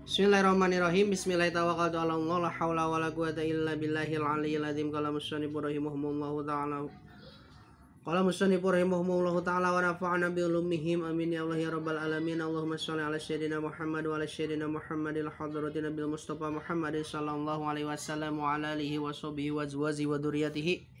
Bismillahirrahmanirrahim. Bismillahirrahmanirrahim. La haula wala quwata illa billahil aliyyil azim. Qala musannif rahimahumullahu ta'ala. Qala musannif rahimahumullahu ta'ala wa nafa'ana bi ulumihim. Amin ya Allah ya rabbal alamin. Allahumma shalli ala sayyidina Muhammad wa ala sayyidina Muhammadil hadratin nabiyil mustafa Muhammadin sallallahu alaihi wasallam wa ala alihi wa sahbihi wa azwajihi wa dzurriyyatihi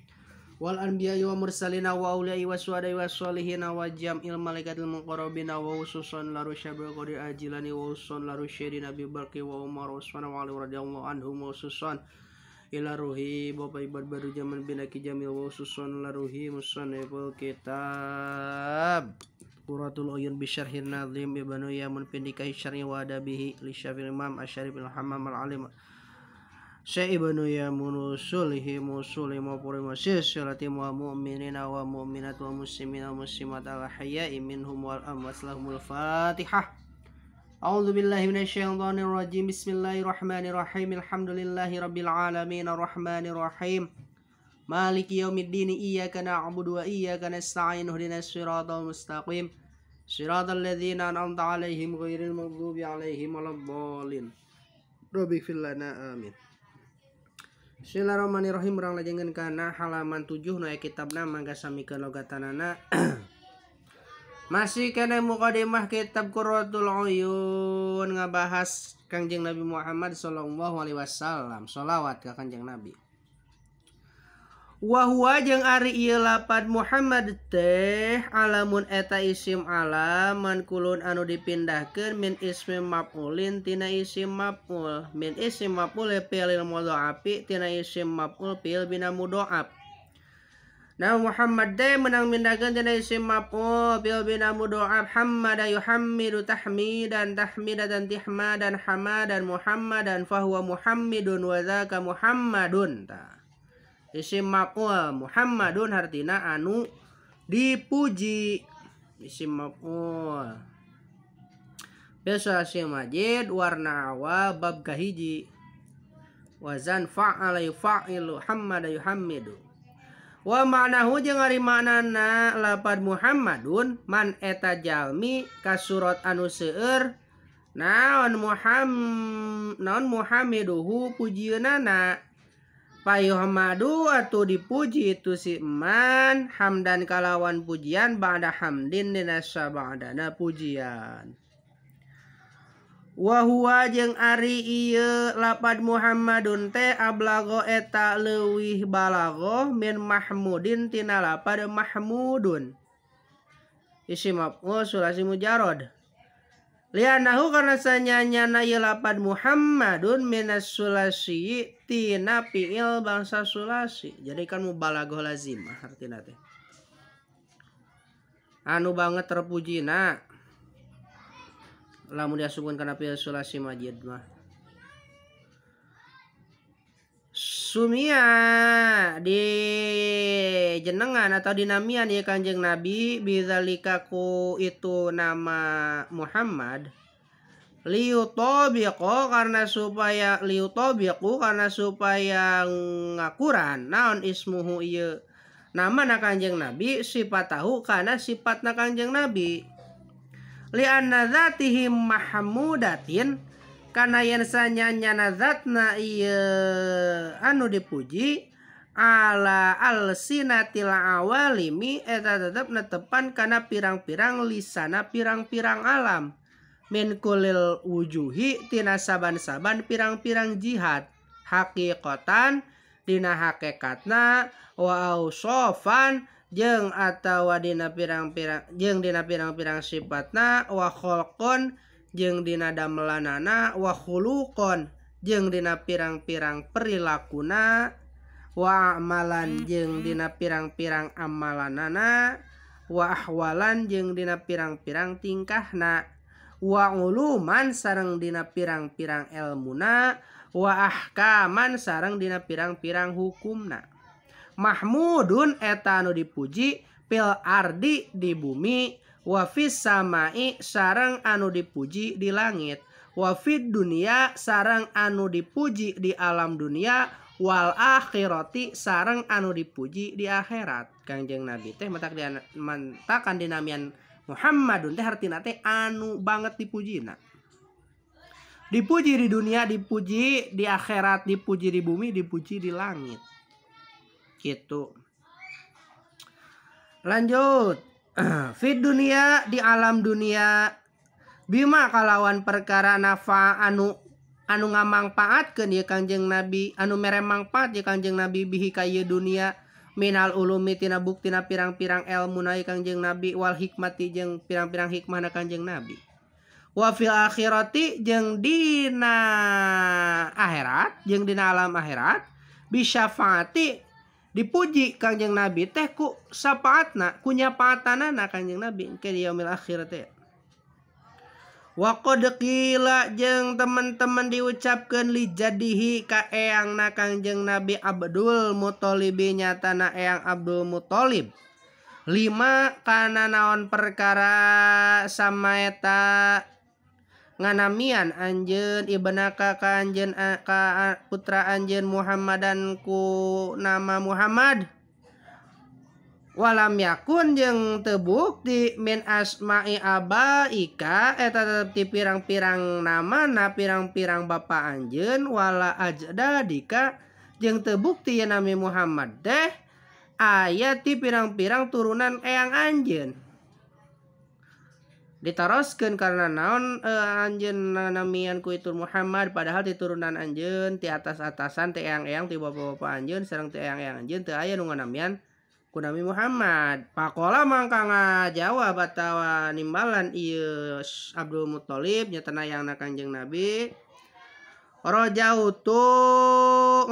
wal anbiya'i wa mursalina wa awliya'i wa syuhada'i wa sholihina wa jam'il malaikatil muqarrabina wa khususan la rusyabil qadir ajilani wa khususan la rusyidina Abi Bakri wa Umar wa Utsman wa Ali radhiyallahu anhum wa khususan ila ruhi Bapak Ibad Baru Zaman bin Aki Jamil wa khususan la ruhi musanniful kitab Qurratul Uyun bi syarhin nazim Ibnu Yamun bin Dikahi syarhi wa adabihi li Syafi'il Imam Asyarif al-Hammam al-Alim Syekh Ibnu Yamun usulihi musuli mapuri silsilati wa mu'minina wa mu'minat wa muslimina wa muslimat al hayya'i minhum wal amwat lahumul Fatihah. A'udzu billahi minasyaitonir rajim. Bismillahirrahmanirrahim. Alhamdulillahi rabbil alamin arrahmanir rahim. Maliki yaumiddin. Iyyaka na'budu wa iyyaka nasta'in. Ihdinas siratal mustaqim. Siratal ladzina an'amta 'alaihim ghairil maghdubi 'alaihim waladdallin. Rabbighfir lana amin. Bismillahirrahmanirrahim. Urang lajengan kana halaman 7 nu aya kitabna mangga samikeun logatanana. Masih kana mukadimah kitab Qurratul Uyun ngabahas Kangjeng Nabi Muhammad sallallahu alaihi wasallam, sholawat ka Kangjeng Nabi. Wa huwa jeung ari ieu lapad Muhammad teh alamun eta isim alam mankulun anu dipindahkeun min ismi maf'ulin tina isim maf'ul min isim maf'ul fi'il mudha'afi tina isim maf'ul fi'il bina mudha'af. Nah Muhammad teh menang mindahkeun tina isim maf'ul fi'il bina mudha'af hamada yuhammidu tahmidan tahmidatan tihmadan hamadan Muhammadan fahuwa Muhammidun wa dzaka Muhammadun. Tah isim maf'ul Muhammadun hartina anu dipuji, isim maf'ul. Biasa isim majid warna awal bab kahiji. Wazan fa'ala yufa'ilu hammada yuhammidu. Wa ma'nahu jeung ari maknana lapad Muhammadun man eta jalmi kasurat anu seueur naon naon Muhammiduhu pujieunana. Payuhmadu atau dipuji itu si man hamdan kalawan pujian ba'da hamdin dina sabadana pujian. Wa huwa jeung ari ieu lapad Muhammadun teh ablago eta leuwih balagoh min mahmudin tina lapad mahmudun. Isim maf'ul sulasi mujarrad. Lianahu karena sanyanyana ieu lapad Muhammadun minas sulasi tina fi'il bangsa sulasi. Jadi kan mubalaghah lazimah artina teh. Anu banget terpujina. Lamun diasupkeun kana fi'il sulasi majid mah. Sumia di jenengan atau dinamian ya Kanjeng Nabi bidzalika ku itu nama Muhammad liutobiqo karena supaya liutobiqu karena supaya ngakuran naon ismuhu ieu nama na Kanjeng Nabi sifat tahu karena sifatna Kanjeng Nabi li anna dzatihi mahmudatin kana yen sanyanyana zatna ieu anu dipuji ala alsinatil awalimi eta tetep netepan kana pirang-pirang lisana pirang-pirang alam min kulil wujuhi tina saban-saban pirang-pirang jihad haqiqatan dina hakikatna wa ausofan jeung atawa dina pirang-pirang jeung dina pirang-pirang sifatna wa kholqon jeung dina damelanana wa khuluqon jeung dina pirang-pirang perilakuna wa amalan jeung dina pirang-pirang amalanana wa ahwalan jeung dina pirang-pirang tingkahna wa uluman sareng dina pirang-pirang elmuna wa ahkaman sareng dina pirang-pirang hukumna. Mahmudun eta anu dipuji fil ardi di bumi wa fis samai sareng anu dipuji di langit wa fid dunia sareng anu dipuji di alam dunia wal akhirati sareng anu dipuji di akhirat. Kangjeng Nabi teh matak mantakan dinamian Muhammadun teh hartina teh anu banget dipujina. Dipuji di dunia, dipuji di akhirat, dipuji di bumi, dipuji di langit. Gitu. Lanjut. Fi dunia di alam dunia bima kalawan perkara nafa anu ngamangpaatkeun ieu Kangjeng Nabi, anu mere mangpaat ieu Kangjeng Nabi bihi ka ieu dunia minal ulumi tina buktina pirang-pirang elmuna ieu Kangjeng Nabi wal hikmati jeung pirang-pirang hikmahna Kangjeng Nabi. Wa fil akhirati jeung dina akhirat, jeung dina alam akhirat bisyafaati dipuji Kangjeng Nabi teh ku syafaatna, ku nyapaatanana Kangjeng Nabi ke di yaumil akhir teh. Wa qad qila jeung teman-teman diucapkeun li jadihi ka eyangna Kangjeng Nabi Abdul Muthalib nyatana eyang Abdul Muthalib. Lima kana naon perkara samaeta nganamian anjeun ibnaka ka anjeun ka putra anjeun Muhammadan ku nama Muhammad walam yakun jeung teu bukti min asma'i abaika eta tetep ti pirang-pirang namana pirang-pirang bapa anjeun wala ajdadika jeung teu bukti ye nami Muhammad teh aya ti pirang-pirang turunan eyang anjeun. Ditaroskeun karena naon anjeun namian ku itu Muhammad padahal ti turunan anjeun ti atas-atasan ti eyang-eyang ti bapa-bapa anjeun sareng ti eyang-eyang anjeun teu aya nu nganamian ku Nabi Muhammad. Pakola mangka ngajawab atawa nimbalan ieu Abdul Muthalib nyatana eyangna Kangjeng Nabi. Rajautu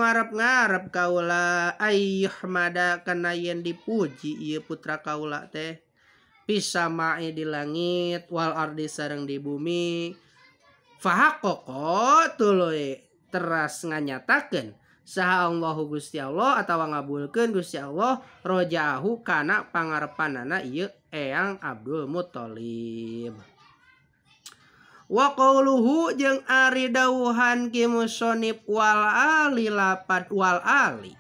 ngarep-ngarep kaula ayyuhmada kana yen dipuji ieu putra kaula teh pisamae di langit wal ardi sareng di bumi. Fahaqqaqa tuluy teras nganyatakeun saha Allahu Gusti Allah atawa ngabulkeun Gusti Allah rojahu kana pangarepanana ieu eyang Abdul Muthalib. Wa qauluhu jeung ari dawuhan ki musonib wal ali lapad wal ali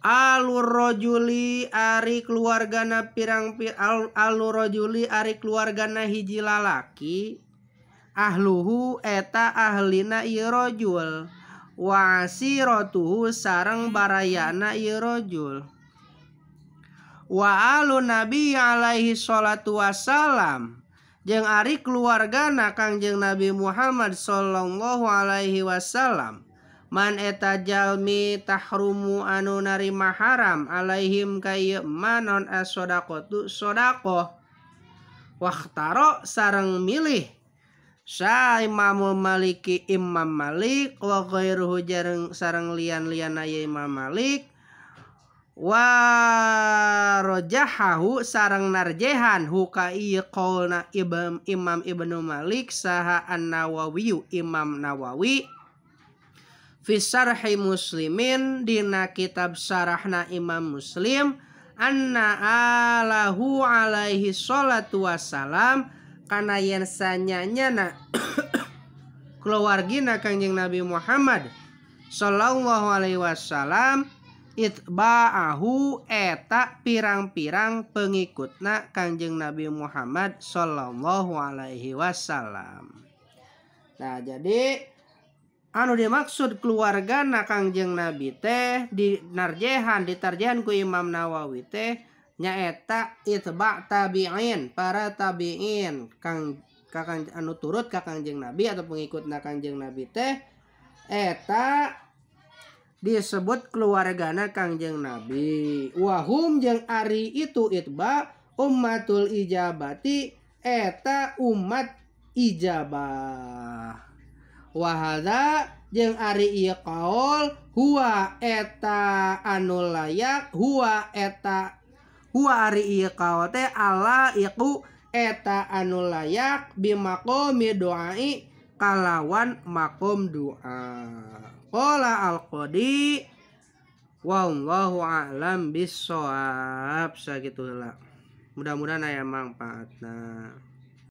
alur rajuli ari keluargana alur rajuli ari keluargana hiji lalaki ahluhu eta ahlina ieu rajul wa asiratuhu sareng barayana ieu rajul wa alu nabi alaihi salatu wassalam jeung ari keluargana Kangjeng Nabi Muhammad sallallahu alaihi wasallam man eta jalmi tahrumu anu narima haram alaihim ka ieu manon as-sadaqatu sadaqah wakhtara sareng milih sa Imamul Maliki Imam Malik wa ghairuhu jareng sareng lian-lian aya Imam Malik wa rajahahu sareng narjehan huka ieu qaulna Imam Ibnu Malik saha An-Nawawi Imam Nawawi fi syarhi Muslimin dina kitab syarahna Imam Muslim anna alahu alaihi salatu wassalam kana yen sanyanyana keluargina Kangjeng Nabi Muhammad sallallahu alaihi wasallam itba'ahu eta pirang-pirang pengikutna Kangjeng Nabi Muhammad sallallahu alaihi wasallam. Nah, jadi anu dimaksud keluargana Kangjeng Nabi teh di narjehan ditarjehan ku Imam Nawawi teh nyaeta itba tabi'in para tabi'in kang kakang anu turut ka Kangjeng Nabi atau pengikutna Kangjeng Nabi teh eta disebut keluargana Kangjeng Nabi. Wahum jeung ari itu itba ummatul ijabati eta umat ijabah. Wahada jeung ari ieu qaul huwa eta anu layak huwa eta huwa ari ieu qaul teh ala iku eta anu layak bimaqami doai kalawan maqam doa. Qala al-qadi wallahu a'lam bissawab. Sakitu heula. Mudah-mudahan aya mangfaatna.